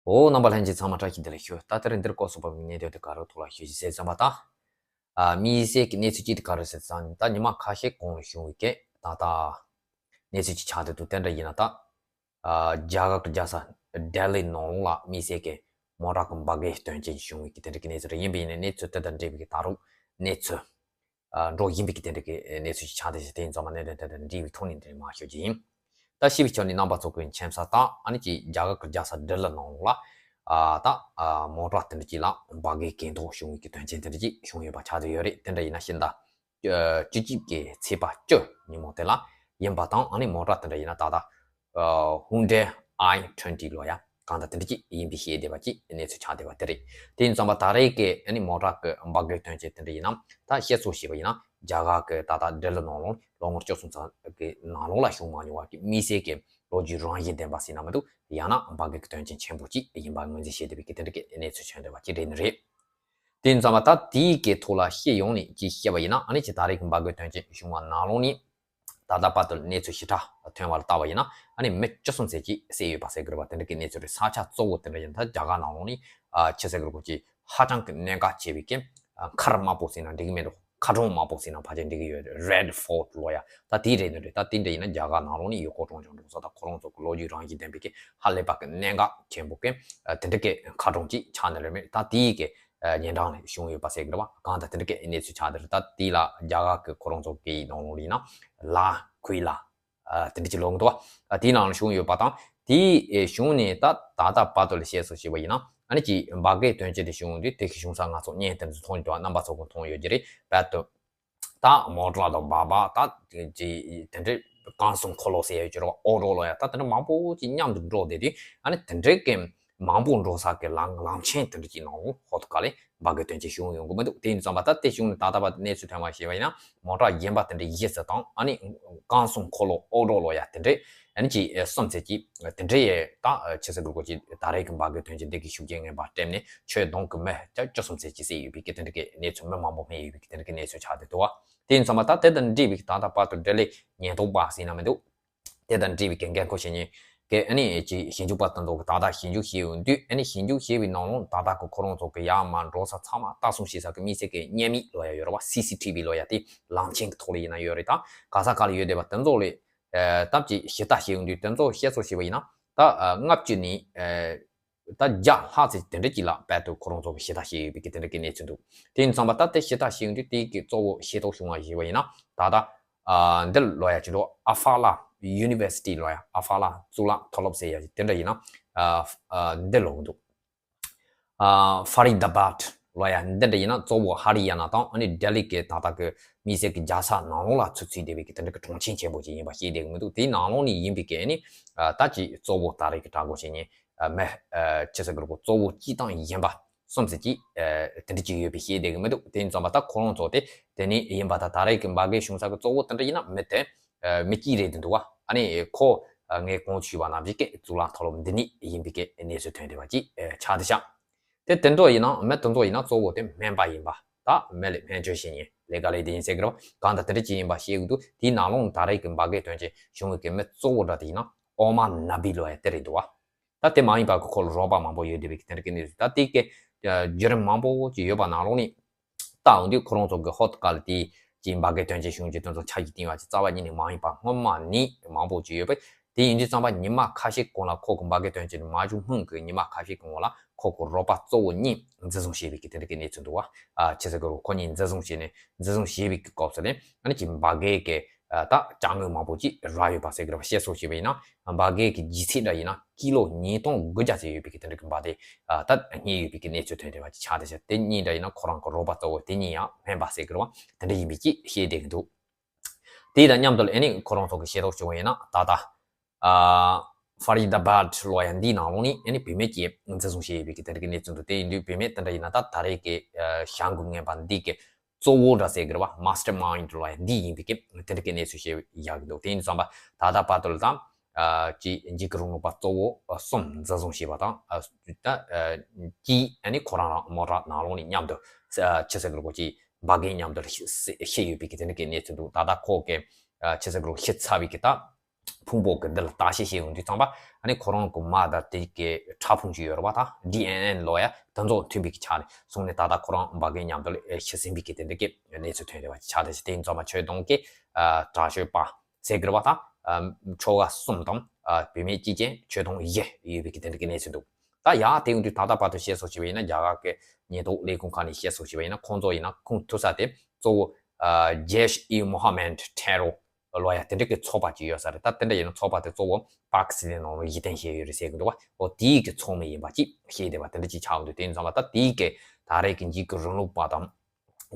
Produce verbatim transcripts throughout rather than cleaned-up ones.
འོ། རྣམ་པ་ལྷན་རྒྱས་ཚང་མ་བཀྲ་ཤིས་བདེ་ལེགས་ཞུ། ད་ལྟ་རིང་འདིར་སྐོར་སོགས་པ་གནས་དོན་དེ་ག་རེ་ཐོག་ལ་ཞུ་ཞིག་ཟེར་ཙམ་པ་དང་། ཨ། དམིགས་བསལ་གྱི་གནས་ཚུལ་གཅིག་དེ་ག་རེ་ཟེར་ཙང་ད་ཉི་མ་ཁ་ཤས་གོང་ལ་བྱུང་བའི་གི་ད་ལྟ་གནས་ཚུལ་གཅིག་ཆགས་བསྡད་འདུག་དེ་འདྲ་ཡིན་ན་ད། ཨ། རྒྱ་གར་གྱི་རྒྱལ་ས་ལྡི་ལི་ནང་ལོགས་ལ་དམིགས་བསལ་གྱི་མོ་ཊ་གི་འབར་གས་དོན་རྐྱེན་བྱུང་བའི་གི་དེ་འདྲ་གི་གནས་ཚུལ་རེད། ཡིན་པ་ཡིན་ནའི་གནས་ཚུལ་དེ་དང་འབྲེལ་བའི་གི་ད་རུང་གནས་ཚུལ། ཨ། འགྲོ་བཞིན་པའི་གི་དེ་འདྲ་གི་གནས་ཚུལ་ཞིག་ཆགས་བསྡད་ཤག་དེ་ཡིན་ཙང་མ་གནད་དོན་དེ་དང་འབྲེལ་བའི་ཐོག་ནས་འདི་ནས་མར་ཞུ་རྒྱུ་ཡིན། ད་ཞིབ་ཕྱོགས་ནས་རྣམ་པ་ཚོ་གི་མཁྱེན་གསལ་དང་ཨ་ནི་ཅིག་རྒྱ་གར་གྱི་རྒྱལ་ས་ལྡི་ལི་ནང་ལ། ཨ། ད། ཨ། མོ་ཊ་དེ་འདྲ་ཅིག་ལ་འབར་གས་གྱེན་ལྡོག་བྱུང་བའི་གི་དོན་རྐྱེན་དེ་འདྲ་ཅིག་བྱུང་ཡོད་པ་ཆགས་བསྡད་ཡོད་རེད། དེ་འདྲ་ཡིན་ན་ཕྱི་ཟླ་བཅུ་གཅིག་གི་ཚེས་པ་བཅུ་ཉིན་མོ་དེ་ལ་ཡིན་པ་དང་ཨ་ནི་མོ་ཊ་དེ་འདྲ་ཡིན་ན་ད་ལྟ། ཨ། Hyundai i twenty ལོ་ཡ། གང་ལྟར་དེ་འདྲ་ཅིག་ཡིན་པའི་ཤེས་བསྡད་པ་ཅིག་གནས་ཚུལ་ཆགས་བསྡད་པ་དེ་རེད། དེ་ཡིན་ཙང་མ་ད་རེས་ཀྱི་ཨ་ནི་མོ་ཊ་གི་འབར་གས་དོན་རྐྱེན་དེ་འདྲ་ཡིན་ན་ད་བཤད་སྲོལ་བྱས་པ་ཡིན་ན་རྒྱ་གར་གྱི་ད་ལྟ་ལྡི་ལི་ནང་ལོགས་ལོ་ངོ་བཅུ་གསུམ་ཙམ་གྱི་ནང་ལོགས་ལ་བྱུང་མ་མྱོང་བ་གི་དམིགས་བསལ་གྱི་ལོ་རྒྱུས་རང་བཞིན་ལྡན་པ་ཟེར་ན་མི་འདུག་ཡང་ན་འབར་གས་ཀྱི་དོན་རྐྱེན་ཆེན་པོ་ཅིག་ཡིན་པ་ངོས་འཛིན་བྱས་བསྡད་པའི་གི་དེ་འདྲ་གི་གནས་ཚུལ་བྱུང་བསྡད་པ་ཅིག་རེད་ནི་རེད། དེ་ཡིན་ཙང་མ་ད་དེའི་གི་ཐོག་ལ་སྤྱི་ཡོངས་ནས་ཅིག་བཤད་པ་ཡིན་ན་ཨ་ནི་ཅིག་ད་རེས་ཀྱི་འབར་གས་དོན་རྐྱེན་བྱུང་བ་ནང་ལོགས་ནས། ད་ལྟ་བར་དུ་གནས་ཚུལ་ཞིབ་ཕྲ་ཐོན་པ་ལ་བལྟ་བ་ཡིན་ན་ཨ་ནི་མི་བཅུ་གསུམ་ཙམ་ཅིག་བསད་ཡོད་པ་ཟེར་དགོས་རེད་པ། དེ་འདྲ་གི་གནས་ཚུལ་རེད། ས་ཆ་གཙོ་བོ་དེ་འདྲ་ཡིན་ད་རྒྱ་གར་ནང་ལོགས་ནས་ཨ་ཆི་ཟེར་དགོས་རེད་གོ་ཅིག་ཧ་ཅང་གི་གནད་འགག་ཆེ་བའི་གི་མཁར་དམར་པོ་ཟེར་ན་འགྲིག་གི་མེད་འགྲོ། མཁར་གྲོང་དམར་པོ་ཟེར་ན་ཕལ་ཆེར་འགྲིག་གི་ཡོད་རེད། Red Fort ལོ་ཡ་ད་དེ་རེད་ནི་རེད། ད་དེ་འདྲ་ཡིན་ན་རྒྱ་གར་ནང་ལོགས་ནས་ཡུལ་སྐོར་སྲུང་སྐྱོབ་འགྲོ་ས་དང་ཁོ་རང་ཚོ་གི་ལོ་རྒྱུས་རང་བཞིན་ལྡན་པའི་གི་ཧ་ལས་པ་གི་གནད་འགག་ཆེན་པོ་གི་དེ་འདྲ་གི་མཁར་གྲོང་ཅིག་ཆགས་ནི་རེད་མེད། ད་དེའི་གི་ཉེ་འགྲམ་ལ་བྱུང་ཡོད་པ་ཟེར་གི་རེད་བ། གང་ལྟར་དེ་འདྲ་གི་གནས་ཚུལ་ཆགས་འདི་རེད། ད་དེ་ལ་རྒྱ་གར་གི་ཁོ་རང་ཚོ་གི་ནང་ལོགས་ཡིན་ན་ལ་ཁུའི་ལ་དེ་འདྲ་ཅིག་ལབ་ཀྱི་འདུག་བ། དེའི་ནང་ལ་བྱུང་ཡོད་པ་དང་དེའི་བྱུང་ནས་ད་ད་ལྟ་བར་དུ་ལ་བཤད་སྲོལ་བྱས་པ་ཡིན་ན་ཨ་ནི་ཅིག་འབར་གས་དོན་རྐྱེན་དེ་བྱུང་དུས་དེ་གི་བྱུང་ས་ང་ཚོ་བརྙན་དེ་ཚོ་མཐོང་ཡོད་འདུག་རྣམ་པ་ཚོ་གི་མཐོང་ཡོད་ཀྱི་རེད། བར་དུ། ད་མོ་ཊ་དང་བ་བ་ད་ཅི་དེ་འདྲའི་གང་སོང་འཁོར་ལོ་ཟེར་ཡ་ཡོད་ཀྱི་རེད་བ། ཨོ་ཊོ་ལོ་ཡ་ད་དེ་འདྲ་མང་པོ་ཅིག་མཉམ་དུ་འགྲོ་བསྡད་དུས་ཨ་ནི་དེ་འདྲའི་གི་མང་པོ་འགྲོ་ས་གི་ལམ་ལམ་ཆེན་དེ་འདྲ་ཅིག་ནང་ལོགས་ཧོ་ཏུ་ག་ལེ་འབར་གི་དོན་རྐྱེན་བྱུང་ཡོང་གི་མི་འདུག་དེ་ཡིན་ཙང་མ་ད་དེ་བྱུང་ནས་ད་ལྟ་བར་གནས་ཚུལ་ཐོན་པ་ཞིག་བྱས་པ་ཡིན་ན་མོ་ཊ་གཞན་པ་དེ་འདྲ་བཞི་ཙམ་དང་ཨ་ནི་གང་སོང་འཁོར་ལོ་ཨོ་ཊོ་ལོ་ཡ་དེ་འདྲའི། ཨ་ནི་ཅིག་གསུམ་ཙམ་ཅིག་དེ་འདྲའི་ད་ཆི་ཟེར་དགོས་རེད་གོ་ཅིག་ད་རེས་ཀྱི་འབར་གས་དོན་རྐྱེན་འདི་གི་ཤུགས་རྐྱེན་ངན་པ་སྤྲད་ནས་ཁྱོན་བསྡོམས་ཀྱི་མི་བཅུ་གསུམ་ཙམ་ཅིག་བསད་ཡོད་པའི་གི་དེ་འདྲ་གི་གནས་ཚུལ་མི་མང་པོ་སྨྲས་ཡོད་པའི་གི་དེ་འདྲ་གི་གནས་ཚུལ་ཆགས་བསྡད་འདུག་བ། དེ་ཡིན་ཙང་མ་ད་དེ་དང་འབྲེལ་བའི་གི་ད་ལྟ་བར་དུ་འབྲེལ་ལས་ཉེན་རྟོག་པ་ཟེར་ན་མི་འདུག་དེ་དང་འབྲེལ་བའི་གི་འགན་འཁུར་བྱེད་མཁན་གི་ཨ་ནི་ཅིག་ཞིབ་འཇུག་པ་དེ་ཚོ་གི་ད་ལྟ་ཞིབ་འཇུག་བྱས་ཡོང་དུས་ཨ་ནི་ཞིབ་འཇུག་བྱས་པའི་ནང་ལོགས་ད་ལྟ་གི་ཁོ་རང་ཚོ་གི་ཡར་མར་འགྲོ་ས་ཚང་མ་ལྟ་སྲུང་བྱེད་ས་གི་དམིགས་བསལ་གི་བརྙན་མིག་ལོ་ཡ་ཡོད་རེད་བ། སི་སི་ཊི་བི་ལོ་ཡ་དེ་ལམ་ཆེན་གི་ཐོག་ལ་ཡིན་ན་ཡོད་རེད། ད་ག་ས་ག་ལ་ཡོད་བསྡད་པ་དེ་ཚོ་ལས། ཨ། སྟབས་ཀྱིས་ཞིབ་ལྟ་བྱས་ཡོང་དུས་དེ་ཚོ་བཤད་སྲོལ་བྱས་པ་ཡིན་ན་ད་ཨ་ལྔ་བཅུ་ནས་ཨ་ད་བརྒྱ་ལྷག་ཙམ་དེ་འདྲ་ཅིག་ལ་བར་དུ་ཁོ་རང་ཚོ་གི་ཞིབ་ལྟ་བྱས་ཡོད་པའི་གི་དེ་འདྲ་གི་གནས་ཚུལ་འདུག་དེ་ཡིན་ཙང་མ་ད་དེ་ཞིབ་ལྟ་བྱས་ཡོང་དུས་དེ་གི་གཙོ་བོ་ཤེས་རྟོགས་བྱུང་བ་ཞིག་བྱས་པ་ཡིན་ན་ད་ལྟ་ཨ་འདི་ལོ་ཡ་ཅིག་འགྲོ་ཨ་ཧྥ་ལ་ཡུ་ནི་ཝར་སི་ཊི་ལོ་ཡ་ཨ་ཧྥ་ལ་གཙུག་ལག་མཐོ་སློབ་ཟེར་ཡ་ཅིག་དེ་འདྲ་ཡིན་ན་ཨ་ཨ་འདི་ལོ་གི་འདུག་ཨ། ཧྥ་རི་དཱ་བཱད་ལོ་ཡ་འདི་འདྲ་ཡིན་ན་གཙོ་བོ་ཧ་རི་ཡ་ན་དང་ཨ་ནི་ལྡི་ལི་གི་ད་ལྟ་གི་དམིགས་བསལ་གྱི་རྒྱལ་ས་ནང་ལོགས་ལ་ཚུད་ཚུད་བསྡད་པའི་གི་དེ་འདྲ་གི་གྲོང་ཆེན་ཆེན་པོ་ཅིག་ཡིན་པ་ཤེས་བསྡད་གི་མི་འདུག་དེའི་ནང་ལོགས་ནས་ཡིན་པའི་གི་ཨ་ནི་ཨ་ད་ཅིག་གཙོ་བོ་ད་རེས་ཀྱི་གྲགས་འགོ་བྱེད་མཁན་ཨ་མི་ཨ་ཆི་ཟེར་དགོས་རེད་གོ་གཙོ་བོ་གཅིག་དང་གཞན་པ་གསུམ་ཙམ་ཅིག་ཨ་དེ་འདྲ་ཅིག་ཡོད་པའི་ཤེས་བསྡད་གི་མི་འདུག་དེ་ཡིན་ཙང་མ་ད་ཁོ་རང་ཚོ་དེ་དེ་ནས་ཡིན་པ་ད་ད་རེས་ཀྱི་འབར་གས་བྱུང་ས་གི་གཙོ་བོ་དེ་འདྲ་ཡིན་ན་མི་དེ། ཨ། མི་གཅིག་རེད་འདུག་བ། ཨ་ནི་ཁོ་ཨ་ངས་གོང་དུ་ཞུས་པ་ནང་བཞིན་གྱི་གཙུག་ལག་མཐོ་སློབ་འདི་ནས་ཡིན་པའི་གི་གནས་ཚུལ་ཐོན་བསྡད་པ་ཅིག་ཨ་ཆགས་བསྡད་ཤག་དེ་དེ་འདྲ་ཡིན་ན་མི་དེ་ཚོ་ཡིན་ན་གཙོ་བོ་དེ་སྨན་པ་ཡིན་པ། ད་མི་ལ་སྨན་བཅོས་བྱེད་མཁན་ལས་ཀ་ལས་དེ་ཡིན་ཟེར་གི་རེད་བ། གང་ལྟར་དེ་འདྲ་ཅིག་ཡིན་པ་ཤེས་ཀྱི་འདུག་དེའི་ནང་ལོགས་ད་རེས་ཀྱི་འབར་གས་དོན་རྐྱེན་བྱུང་བའི་གི་མི་གཙོ་བོ་འདྲ་དེ་ཡིན་ན་ཨོ་མ་ན་བི་ལོ་ཡ་དེ་རེད་འདུག་བ། ད་དེ་མ་ཡིན་པ་གི་ཁོ་ལ་རོགས་པ་མང་པོ་ཡོད་བསྡད་པའི་གི་དེ་འདྲ་གི་གནས་ཚུལ། ད་དེ་གི་ཨ་བརྒྱུད་རིམ་མང་པོ་ཅིག་ཡོད་པ་ནང་ལོགས་ནས། ལྟ་འོང་དུས་ཁོ་རང་ཚོ་གི་ཧོ་ཏུ་ཀ་ལ་དེ་ཅིག་འབར་གས་དོན་རྐྱེན་བྱུང་རྗེས་དེ་ཚོ་ཆ་ཞིག་བཏིང་བ་ཅིག་རྩ་བ་ཉིད་ནས་མ་ཡིན་པ་སྔོན་མ་ནས་མང་པོ་ཅིག་ཡོད་པས། དེ་ཡིན་དུས་ཙམ་པ་ཉི་མ་ཁ་ཤས་གོང་ལ་ཁོ་གི་འབར་གས་དོན་རྐྱེན་མ་བྱུང་སྔོན་གྱི་ཉི་མ་ཁ་ཤས་གོང་ལ་ཁོ་གི་རོགས་པ་གཙོ་བོ་གཉིས་འཛིན་བཟུང་བྱས་པའི་གི་དེ་འདྲ་གི་གནས་ཚུལ་འདུག་བ། ཨ་ཆི་ཟེར་གི་རེད། ཁོ་གཉིས་འཛིན་བཟུང་བྱས་ནས་འཛིན་བཟུང་བྱས་པའི་གི་སྐབས་སུ་ལ་ཨ་ནི་ཅིག་འབར་གས་ཀྱི་ཨ་ད་ཅ་དངོས་མང་པོ་ཅིག་རག་ཡོད་པ་ཟེར་གི་རེད་བ། བཤད་སྲོལ་བྱས་པ་ཡིན་ན་འབར་གས་ཀྱི་ལྗིད་ཚད་འདྲ་ཡིན་ན་ཀི་ལོ་ཉིས་སྟོང་དགུ་བརྒྱ་ཙམ་ཡོད་པའི་གི་དེ་འདྲ་གི་འབར་གས་ཨ་ད་རྙེད་ཡོད་པའི་གི་གནས་ཚུལ་ཐོན་བསྡད་པ་ཅིག་ཆགས་བསྡད་ཤག་དེ་གཉིས་འདྲ་ཡིན་ན་ཁོ་རང་གི་རོགས་པ་གཙོ་བོ་དེ་གཉིས་ཡང་སྨན་པ་ཟེར་གི་རེད་བ། དེ་འདྲ་ཡིན་པའི་ཅིག་བཤད་བསྡད་གི་འདུག་དེ་དང་མཉམ་དུ་ཨ་ནི་ཁོ་རང་ཚོ་གི་ཤེས་རྟོགས་བྱུང་བ་ཡིན་ན་ད་ལྟ། ཨ། ཧྥ་རི་དཱ་བཱད་ལོ་ཡ་འདིའི་ནང་ལོགས་ནས་ཨ་ནི་བུད་མེད་ཅིག་འཛིན་བཟུང་བྱས་ཡོད་པའི་གི་དེ་འདྲ་གི་གནས་ཚུལ་འདུག་དེ་ཡིན་དུས་བུད་མེད་དེ་འདྲ་ཡིན་ན་ད་ད་རེས་ཀྱི་ཨ་བྱ་འགུལ་ངན་པ་འདི་གི་གཙོ་བོ་འདྲ་ཟེར་གི་རེད་བ། མཱ་སི་ཊར་མའིན་ཌི་ལོ་ཡ་འདི་ཡིན་པའི་གི་དེ་འདྲ་གི་གནས་ཚུལ་བཤད་ཡག་གི་འདུག་དེ་ཡིན་ཙང་པ་ད་ལྟ་བར་དུ་ལ་ད་ཨ་ཅིག་འཇིགས་སྐུལ་རིང་ལུགས་པ་གཙོ་བོ་ཨ་གསུམ་འཛིན་བཟུང་བྱས་པ་དང་ཨ་ད་ཨ་གཅིག་ཨ་ནི་ཁོ་རང་རང་མོ་ཊ་ནང་ལོགས་ནས་མཉམ་དུ་ཨ་ཆི་ཟེར་གི་རེད་གོ་ཅིག་འབར་གས་མཉམ་དུ་ཤི་ཤི་ཡོད་པའི་གི་དེ་འདྲ་གི་གནས་ཚུལ་འདུག་ད་ལྟ་ཁོ་གི་ཨ་ཆི་ཟེར་གི་རེད་ཤི་ཚར་བའི་གི་ད། ཕུང་པོ་གི་འདི་ལ་བརྟག་དཔྱད་བྱེད་ཡོང་དུས་ཙམ་པ་ཨ་ནི་ཁོ་རང་གི་མ་དང་དེ་གི་ཕྲ་ཕུང་ཅིག་ཡོད་རེད་བ། ད་ཌི་ཨེན་ཨེ་ལོ་ཡ་དེ་ཚོ་མཐུན་པའི་གི་ཆ་ནས་སོང་ནས་ད་ལྟ་ཁོ་རང་འབའ་གའི་མཉམ་དུ་ལ་ཤི་ཟིན་པའི་གི་དེ་འདྲ་གི་གནས་ཚུལ་ཐོན་བསྡད་པ་ཆགས་བསྡད་ཤག་དེ་ཡིན་ཙམ་པ་ཆོས་དུང་གི་དྲག་ཤོས་པ་ཟེར་གི་རེད་བ། ད་ཆོ་ག་གསུམ་དང་བུད་མེད་གཅིག་ཅན་ཆོས་དུང་བཞི་ཡོད་པའི་གི་དེ་འདྲ་གི་གནས་ཚུལ་འདུག་ད་ཡང་དེ་ཡོང་དུས་ད་ལྟ་བར་དུ་བཤད་སོགས་བྱས་པ་ཡིན་ན་རྒྱ་གར་གི་ཉེན་རྟོག་ལས་ཁུངས་ཁག་ནས་བཤད་སོགས་བྱས་པ་ཡིན་ན་ཁོང་ཚོ་ཡིན་ན་ཁུངས་ཐུབ་ས་དེ་གཙོ་བོ་ཇེཤ་ཨི་མོ་ཧ་མེད་ཊེ་རོ་ལོ་ཡ་དེ་འདྲ་གི་ཚོགས་པ་ཅིག་ཡོད་ས་རེད། ད་དེ་འདྲ་ཡིན་ན་ཚོགས་པ་དེ་གཙོ་བོ་པཱ་ཀི་སི་ཐན་ནང་ལ་གཞི་རྟེན་བྱས་ཡོད་རེད་ཟེར་གི་འདུག་བ། འོ་དེའི་གི་ཚོགས་མི་ཡིན་པ་ཅིག་བཤད་བསྡད་པ་དེ་འདྲ་ཅིག་ཆགས་འདུག་དེ་ཡིན་ཙང་ལ་ད་དེའི་གི་ད་རེས་ཀྱི་འཇིགས་སྐུལ་རིང་ལུགས་པ་དང་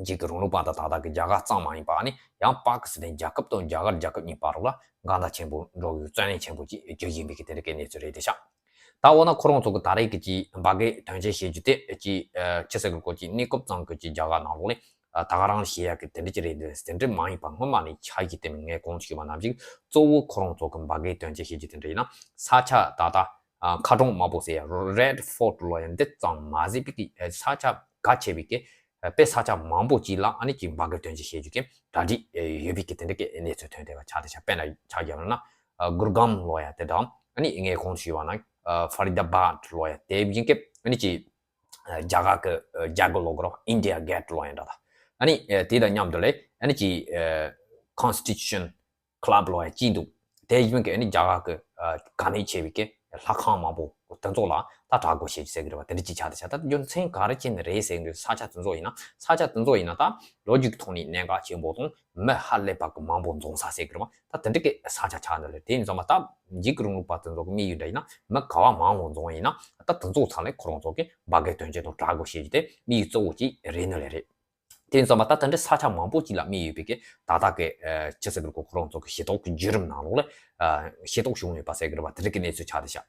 འཇིགས་སྐུལ་རིང་ལུགས་པ་དང་ད་ལྟ་གི་རྒྱ་གར་ཙམ་མ་ཡིན་པ་ནི་ཡང་པཱ་ཀི་སི་ཐན་རྒྱལ་ཁབ་དང་རྒྱ་གར་རྒྱལ་ཁབ་གཉིས་བར་ལ་འགལ་ཟླ་ཆེན་པོ་འགྲོ་བའི་བཙན་གནོན་ཆེན་པོ་ཅིག་བྱེད་ཀྱི་ཡིན་པའི་གི་དེ་འདྲ་གི་གནས་ཚུལ་རེད་དེ་ཤག་ད་འོ་ན་ཁོ་རང་ཚོ་གི་ད་རེས་ཀྱི་ཅིག་འབའ་གའི་དོན་རྐྱེན་བྱེད་རྒྱུ་དེ་ཅིག་ཆི་ཟེར་གི་གོ་ཅིག་གནས་སྐབས་ཙམ་གི་ཅིག་རྒྱ་གར་ནང་ལོགས་ནས་ད་ག་རང་བཤད་ཡག་གི་དེ་འདྲ་ཅིག་རེད་འདུག་དེ་འདྲ་མ་ཡིན་པ་སྔོན་མ་ནས་ཆ་ཤས་དེ་མིན་ངས་གོང་དུ་ཞུས་པ་ནང་བཞིན་གཙོ་བོ་ཁོ་རང་ཚོ་གི་འབའ་གའི་དོན་རྐྱེན་བྱེད་རྒྱུ་དེ་འདྲ་ཡིན་ན་ས་ཆ་ད་ལྟ་མཁར་གྲོང་དམར་པོ་ཟེར་ཡ་རེད་ཕོར་ཊི་ལོ་ཡ་འདི་ཙམ་མ་ཟད་པའི་གི་ས་ཆ་གལ་ཆེ་བའི་གི་དཔེ་ས་ཆ་མང་པོ་ཅིག་ལ་ཨ་ནི་ཅིག་འབའ་གའི་དོན་རྐྱེན་བྱེད་རྒྱུ་གི་གྲ་སྒྲིག་ཡོད་པའི་གི་དེ་འདྲ་གི་གནས་ཚུལ་ཐོན་བསྡད་པ་ཆགས་བསྡད་ཤག་དཔེར་ན་ཆ་བཞག་ན་གུར་གམ་ལོ་ཡ་དེ་དང་ཨ་ནི་ངས་གོང་དུ་ཞུས་པ་ན་ཧྥ་རི་དཱ་བཱད་ལོ་ཡ་དེ་བཞིན་གི་ཨ་ནི་ཅིག་རྒྱ་གར་གི་རྒྱལ་སྒོ་ལོག་རོགས་ཨིན་ཌི་ཡ་གེ་ཊི་ལོ་ཡ་འདྲ་ད། ཨ་ནི་དེ་དང་མཉམ་དུ་ལས་ཨ་ནི་ཅིག་ཀོན་སི་ཊི་ཊུ་ཤན་ཀི་ལབ་ལོ་ཡ་ཅིག་འདུག་དེ་བཞིན་གི་ཨ་ནི་རྒྱ་གར་གི་ག་ནས་ཆེ་བའི་གི་ལྷ་ཁང་མང་པོ་དེ་ཚོ་ལ་ད་དྲག་རྒོལ་བྱེད་ཀྱི་ཟེར་གི་རེད་བ། དེ་འདྲ་ཅིག་ཆགས་ཏེ་ཆགས་ད་རྒྱུ་མཚན་ག་རེ་བྱས་ནས་རེད་ཟེར་གི་འདུག་ས་ཆ་དེ་ཚོ་ཡིན་ན་ས་ཆ་དེ་ཚོ་ཡིན་ན་ད་ལོ་རྒྱུས་ཀྱི་ཐོག་ནས་གནད་འགག་ཆེན་པོ་དང་མི་ཧ་ལས་པ་གི་མང་པོ་འཛོམས་ས་ཟེར་གི་རེད་བ། ད་དེ་འདྲ་གི་ས་ཆ་ཆགས་འདུག་ལེ། དེ་ཡིན་ཙང་མ་ད་འཇིགས་སྐུལ་རིང་ལུགས་པ་དེ་ཚོ་གི་དམིགས་ཡུལ་འདྲ་ཡིན་ན་མི་ག་བ་མང་བོ་འཛོམས་ཡིན་ན་ད་དེ་ཚོ་ཚང་ལས་ཁོ་རང་ཚོ་གི་འབའ་གའི་དོན་རྐྱེན་དང་དྲག་རྒོལ་བྱེད་རྒྱུ་དེ་དམིགས་ཡུལ་གཙོ་བོ་གཅིག་རེད་ནི་ལེ་རེད། དེ་ཡིན་ཙང་མ་ད་དེ་འདྲའི་ས་ཆ་མང་པོ་གཅིག་ལ་དམིགས་ཡོད་པའི་གི་ད་ལྟ་གི་ཆི་ཟེར་གི་ཁོ་རང་ཚོ་གི་ཤེས་རྟོགས་ཀྱི་བརྒྱུད་རིམ་ནང་ལོགས་ལ་ཤེས་རྟོགས་བྱུང་ཡོད་པ་ཟེར་གི་རེད་བ། དེ་འདྲ་གི་གནས་ཚུལ་ཆགས་བསྡད་ཤག་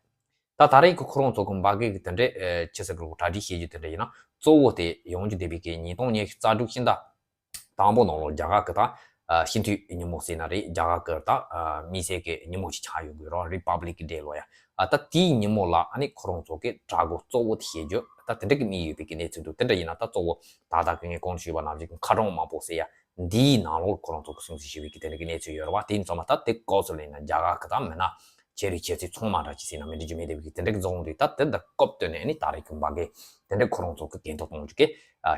ད་ད་རེས་ཀྱི་ཁོ་རང་ཚོ་གི་འབའ་གའི་གི་དེ་འདྲའི་ཆི་ཟེར་གི་གྲ་སྒྲིག་བྱེད་རྒྱུ་དེ་འདྲ་ཡིན་ན་གཙོ་བོ་དེ་ཡོང་རྒྱུ་བསྡད་པའི་གི་ཉིས་སྟོང་ཉི་ཤུ་རྩ་དྲུག་ཕྱི་ཟླ་དང་པོ་ནང་ལོགས་རྒྱ་གར་གི་ད་སྤྱི་འཐུས་ཉིན་མོ་ཟེར་ན་རེད། རྒྱ་གར་གི་ད་དམིགས་བསལ་གི་ཉིན་མོ་ཅིག་ཆགས་ཡོང་གི་རེད། རི་པབ་ལིག་ཌེ་ལོ་ཡ། ད་དེའི་ཉིན་མོ་ལ་ཨ་ནི་ཁོ་རང་ཚོ་གི་དྲག་རྒོལ་གཙོ་བོ་དེ་བྱེད་རྒྱུ་ད་དེ་འདྲ་གི་དམིགས་ཡོད་པའི་གི་གནས་ཚུལ་འདུག་དེ་འདྲ་ཡིན་ན་ད་གཙོ་བོ་ད་ལྟ་གི་ངས་གོང་དུ་ཞུས་པ་ནང་བཞིན་གི་མཁར་གྲོང་དམར་པོ་ཟེར་ཡ་འདིའི་ནང་ལོགས་ཁོ་རང་ཚོ་གི་སྲུང་བརྩི་ཞུ་བའི་གི་དེ་འདྲ་གི་གནས་ཚུལ་ཡོད་རེད་བ། དེ་ཡིན་ཙང་མ་ད་དེ་སྐབས་སུ་ལེན་ན་རྒྱ་གར་གི་ད་མི་སྣ་ཆེ་རིགས་ཆེ་ཚད་ཚང་མ་འདྲ་ཅིག་ཟེར་ན་མི་འགྲིག་རྒྱུ་མེད་བསྡད་པའི་གི་དེ་འདྲ་གི་རྫོང་འདུས་ད་དེ་འདི་སྐབས་བཏོན་ནས་ཨ་ནི་ད་རེས་ཀྱི་འབའ་གི་དེ་འདྲ་ཁོ་རང་ཚོ་གི་གན་དུ་གཏོང་རྒྱུ་གི་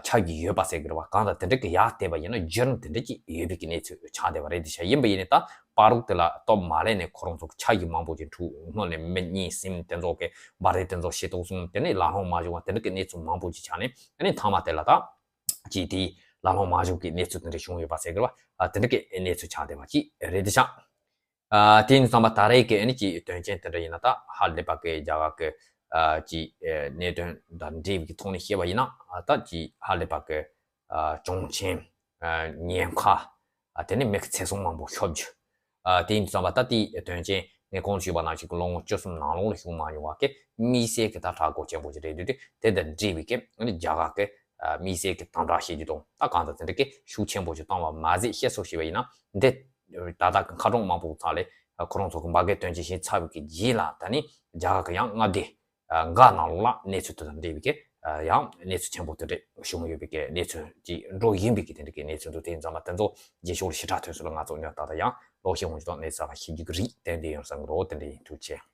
ཆགས་ཀྱི་ཡོད་པ་ཟེར་གི་རེད་བ། གང་ལྟར་དེ་འདྲ་གི་ཡར་བལྟས་པ་ཡིན་ན་བརྒྱུད་རིམ་དེ་འདྲ་ཅིག་ཡོད་པའི་གི་གནས་ཚུལ་ཆགས་བསྡད་པ་རེད། དེ་ཤ་ཡིན་པ་ཡིན་ནའི་ད་བར་རུ་དེ་ལ་སྟོབས་མ་ལེན་ནས་ཁོ་རང་ཚོ་གི་ཆ་ཡི་མང་པོ་ཅིག་འཁྲུག་སྔོན་ནས་མི་གཉིས་གསུམ་དེ་ཚོ་གི་འབའ་རེ་དེ་ཚོ་ཤི་ཐོག་སོང་། དེ་ནས་ལ་ལྷོང་མ་བྱུང་བ་དེ་འདྲ་གི་གནས་ཚུལ་མང་པོ་ཅིག་ཆགས་ནས་ཨ་ནི་མཐའ་མ་དེ་ལ་ད་ཅིག་དེ་ལ་ལྷོང་མ་བྱུང་གི་གནས་ཚུལ་དེ་འདྲ་བྱུང་ཡོད་པ་ཟེར་གི་རེད་བ། དེ་འདྲ་གི་གནས་ཚུལ་ཆགས་བསྡད་པ་ཅིག་རེད། དེ་ཤ་ཨ་དེ་ཡིན་ཙང་མ་ད་རེས་ཀྱི་ཨ་ནི་ཀྱི་དོན་རྐྱེན་དེ་འདྲ་ཡིན་ན་ད་ཧ་ལས་པ་གི་རྒྱ་གར་གི་ཨ་ཀྱི་ཨ་གནད་དོན་དང་འབྲེལ་བའི་ཐོག་ནས་བཤད་པ་ཡིན་ན་ཨ་ད་ཀྱི་ཧ་ལས་པ་གི་ཨ་གྲོང་ཁྱེར་ཨ་ཉེན་ཁ་ཨ་དེ་ནས་མི་གི་ཚེ་སྲོག་མང་པོ་ཤོར་རྒྱུ། ཨ་དེ་ཡིན་ཙང་མ་ད་དེའི་དོན་རྐྱེན་ངས་གོང་དུ་ཞུས་པ་ནང་བཞིན་གི་ལོ་ངོ་བཅུ་གསུམ་ནང་ལོགས་ལ་བྱུང་མ་མྱོང་བ་གི་དམིགས་བསལ་གི་ད་དྲག་རྒོལ་ཆེན་པོ་ཞིག་རེད་དུས་དེ་དང་འབྲེལ་བའི་གི་ཨ་ནི་རྒྱ་གར་གི་ཨ་དམིགས་བསལ་གི་དམ་དྲག་བྱེད་རྒྱུ་དང་ད་གང་ལྟར་དེ་འདྲ་གི་ཤུགས་ཆེན་པོ་ཞིག་བཏང་བ་མ་ཟད་བཤད་སྲོལ་ཞིག་ཡིན་ན་འདི། ད་ལྟ་གི་མཁར་གྲོང་དམར་པོ་ཚང་ལས་ཁོ་རང་ཚོ་གི་འབའ་གའི་དོན་རྐྱེན་བྱས་ཚར་བའི་གི་རྗེས་ལ་ད་ནི་རྒྱ་གར་གི་ཡང་མངའ་སྡེ་འགའ་ནང་ལོགས་ལ་གནས་ཚུལ་དེ་དང་འབྲེལ་བའི་གི་ཡང་གནས་ཚུལ་ཆེན་པོ་དེ་འདྲ་བྱུང་ཡོད་པའི་གི་གནས་ཚུལ་ཅིག་འགྲོ་བཞིན་པའི་གི་དེ་འདྲ་གི་གནས་ཚུལ་འདུག་དེ་ཡིན་ཙང་མ་དེ་ཚོ་རྗེས་ཕྱོགས་ལ་ཞེ་དྲག་ཐོན་སྲོལ་ལ་ང་ཚོ་ཉོ་ད་ད་ཡང་ལོག་ཤེས་འོང་ཅི་དང་གནས་ཚུལ་ལ་ཤེས་རྒྱུ་གི་རིགས་ཏན་ཏན་ཡོང་བསམ་གི་རོ། དེ་འདྲ་ཡིན། ཐུགས་རྗེ་ཆེ།